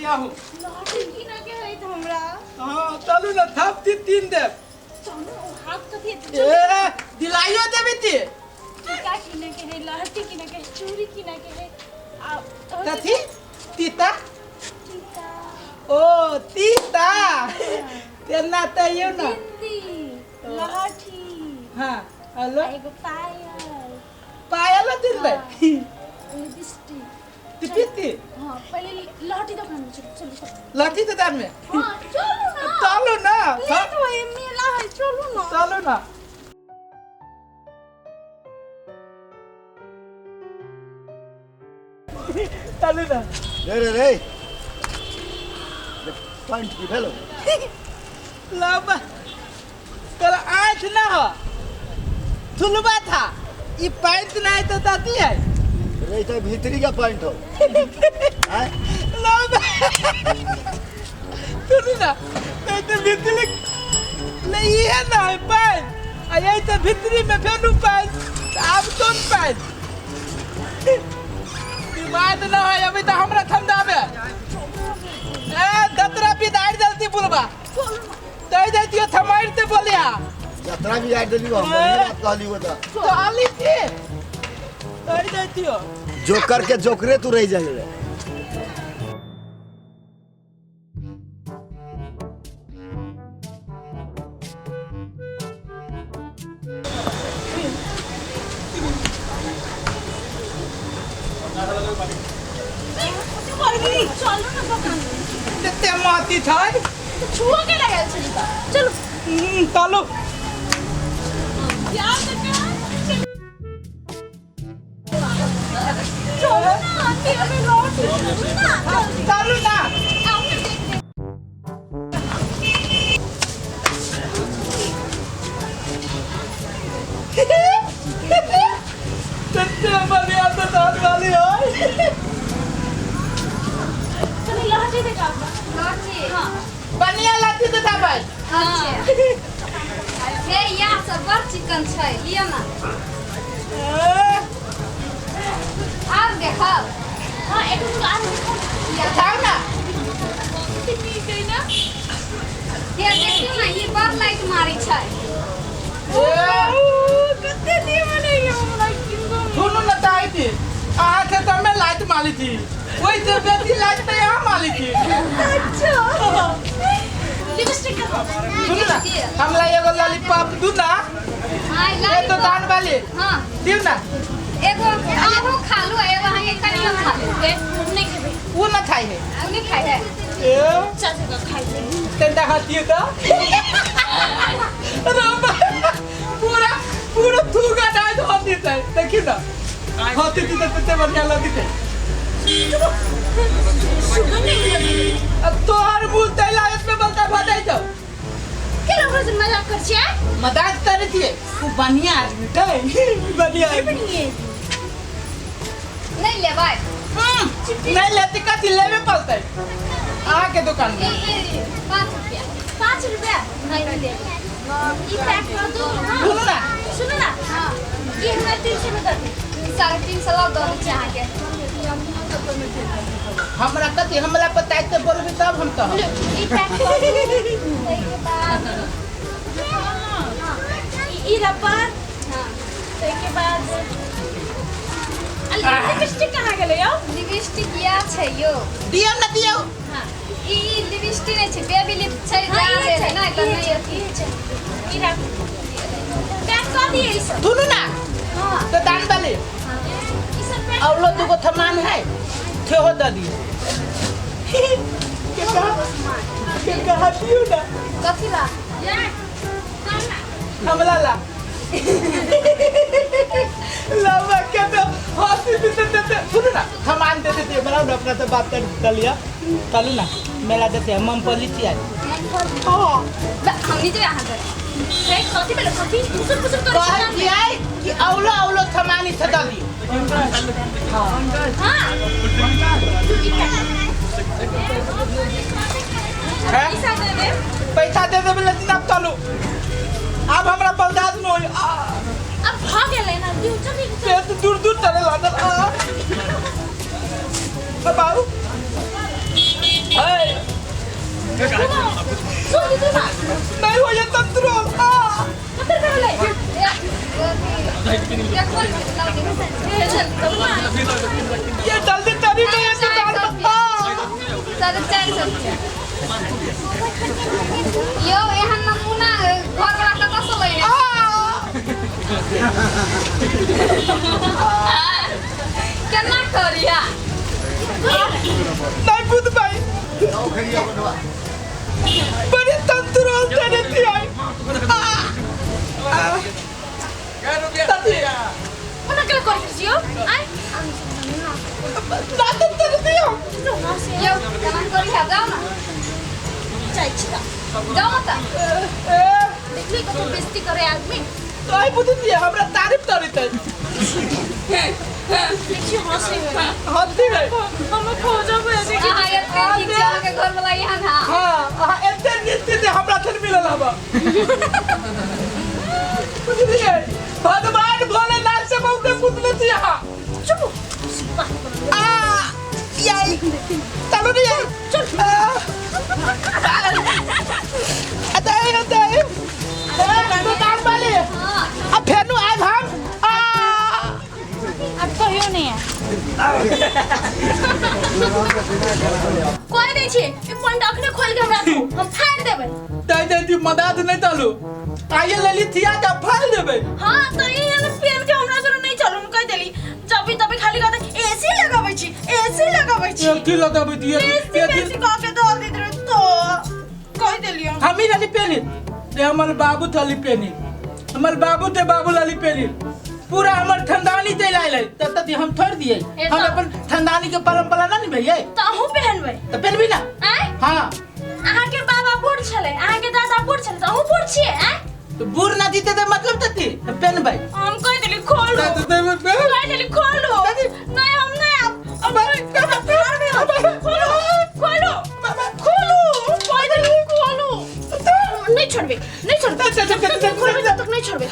बढ़िया हो। लहठी किन के है त हमरा। हाँ चलू ना, थप ती तीन देब। चलू, ओ हाथ कथी है? ए दिलाइयो देबी ती। टीका किन के है, लहठी किन के है, चूड़ी किन के है। आ कथी तीता? टीका। ओ तीता तेना त यौ ना। बिंदी, लहठी। हाँ हेलो। आ एगो पायल। पायल दिलबै? लिपस्टिक। टिपिती। हाँ, पहले लहठी दुकान में चलू, चलू चलू। लहठी दुकान में? हाँ चलू ना। चलू ना। लेट होए, मेला है, चलू ना। चलू ना। चलू ना। रे रे रे, पैंट की भेलो? लब तोरा आँख ना हो, थुलबा था ई पैंट नहीं तो दादी है। रे तो भीतरी का पैंट हो। आय लब सुनू ना, नहीं तो भीतरी नहीं है ना है पैंट, आ यही तो भीतरी में फेनू पैंट, आब कौन पैंट दिमाग ना है अभी तो हमरा ठंडा में। ए दतरा बिदार जल्दी बुलबा दे देतियो थमाइर ते बोलिया। जतरा भी याद दिली हम बढ़िया बात कहली हो तो। तो आली थी दे देतियो। जोकर के जोकरे तू रह जाए रे। चलू ना दुकान में। कते माती छै। तो छुआ के लागल छली त चलू। चलू। यार त कहाँ चलो ना, आती हमें लौट चलू ना। चलू ना। आओ ना देखते। कते बढ़िया दुकान वाली है। चलो लहठी देखा। लहठी? हाँ। बढ़िया लाती तो था भाई। अच्छा हे, इएह सब बड़ चिकन छै, लिअ ना। आब देखब। हाँ, एक दूगो आर देखो। खाओ ना। ठीक है ना। हे देखियौ ना, ई बड़ लाइट मारै छै। ए, कते निमन है ये, हमरा किनको। सुनू ना ताई थी, अहाँ से तो मैं लाइट मारी थी, वही से बेटी लाइट तो यहाँ मारी थी। अच्छा लिपस्टिक का। सुनू ना, हमरा एगो लॉलीपॉप दू ना। हाँ। ए तो दान वाली। हाँ। दिउ ना। एगो अहूँ खा लू, एगो अहाँके कनियो खा लू। ए, हम नहीं खेबै। वो ना खाई है। ओ नहि खाइ है? ए चाचा का खाइ ले। तेंदा हाथी तो रब्बा, पूरा पूरा थूका डाल दो हाथी से, देखियो ना हाथी थी तो कितने बढ़िया लगी थे। सुगंध नहीं लगी। अब तोहर मुंह तैला इसमें बोलता भजाई जाओ। के हमरा से मजाक कर छियै? मजाक करे थिए, तू बढ़िया आदमी है, बढ़िया आदमी। बढ़िया। नहि लेबै? नहीं लेती कथी लेवे पड़तै अहाँ के दुकान ई में? ई 5 रुपया। 5 रुपया नहि लेबै? ई पैक कर दू। हाँ। सुनू ना। सुनू ना। हाँ। ई हमरा 300 में दऽ दे। 350 लाउ, दऽ दै छी अहाँके। हमरा कथी हमरा पता है तो बोलबी तब हम कहब। लो, ई पैक कर दू। ताहिके बाद ई रबर। हाँ। ताहिके बाद आ लिपस्टिक कहाँ गेलै यौ? लिपस्टिक इएह छै यौ। दियौ ना दियौ। हाँ, ई लिपस्टिक नहि छै, बेबी लिप छै। हाँ, जा इहे देबै छै, नहि तऽ इहे नहि छै, अथी। इहे छै। ई राखू, पैक कऽ दियै ई सब। सुनू ना। हाँ। तो दान वाली। ई सब पैक। औलो दूगो थमान है, सेहो दऽ दियौ। के कहा के कहा दियौ ना। कथी ला? या खाना। हमरा ला लवा के तो हंसी भी देते थे। सुनो ना, थमान दे देते, बनाओ ना, अपना से बात कर कर लिया। चलू ना, मेला देते हैं, मूंगफली थी आज। हाँ। हम नहीं जेबै अहाँके। हे, कथी भेलै? कथी कुसुर कुसुर करै कहै छै? छियै कि औलो औलो थमानी से दऽ दियौ। हाँ, ई पैक। हैं? पैसा दे दे। पैसा दे देबै, लेकिन आब चलू, आब हमरा बर्दाश्त नहि होय। अब भऽ गेलै ना, दियौ, चलू। पेट दूर दूर चले लागल। आ बाबू। बुझू ना नहीं हो ये तंत्र आ कतर करले देखो ये जल्दी तरी में ये दुकान आ 450 रुपया यो एहन नमूना घर वाला कतऽ से लैने आ केना करिया नहीं बुझ भाई बड़ी तंत्र तेरे थी आई आ आ तती ओना केला करै छियो आय ना तंत्र दियो यो केना करिया जाओ ना जाइ छी त जाओ ना त ए देखली कतो बेइज्जती करे आदमी तो बुझ दिए हमरा तारीफ तरी तै देखियो हंसे है हंसी है हम खोजब है देखी अहाँ एते नीक छै अहाँके घर वाला एहन हा हाँ हाँ एते निश्चित हमरा थन मिलल हबा बुझलिए भगवान भोलेनाथ से बहुते पूछले छी अहाँ चुप आ याई चलो रे चल अतः अतः ए दुकान वाले हाँ अब फेनु आब हम आ अब कहियो नहीं है कह दै छी ई पंड अखने खोल के हमरा दू हम फाड़ देबै दे दे दी मदद नहीं तलू आइए लेली थिया त फाड़ देबै हां तो ई एहन पेन के हमरा जरूर नहीं चलू हम कह देली जब भी तभी खाली कहते एसी लगाबै छी एसी लगाबै छी की लगाबै दिए बेसी बेसी कह के दऽ दैत रहे तो कह देलियो हम ही रहली पेनी जे हमर बाबू थली पेनी हमर बाबू ते बाबू लाली पेनी पूरा हमर ठंडानी ते लाइल है तब तक हम छोड़ दिए ए हम तो- अपन ठंडानी के परंपरा ना निभैये तऽ अहूँ पहनबै तो पहनबी ना आँय हाँ अहाँके बाबा बूढ़ छलै अहाँके दादा बूढ़ छलै तऽ अहूँ बूढ़ छियै आँय तो बूढ़ ना जीते तो मतलब तती तो पहनबै हम कहि देली खोलू कहि देली खोलू नहीं हम नहीं आब अब खोलू खोलू खोलू कहि देली खोलू नहीं छोड़बै नहीं छोड़बै जब तक खोलबै तब तक नहीं छोड़बै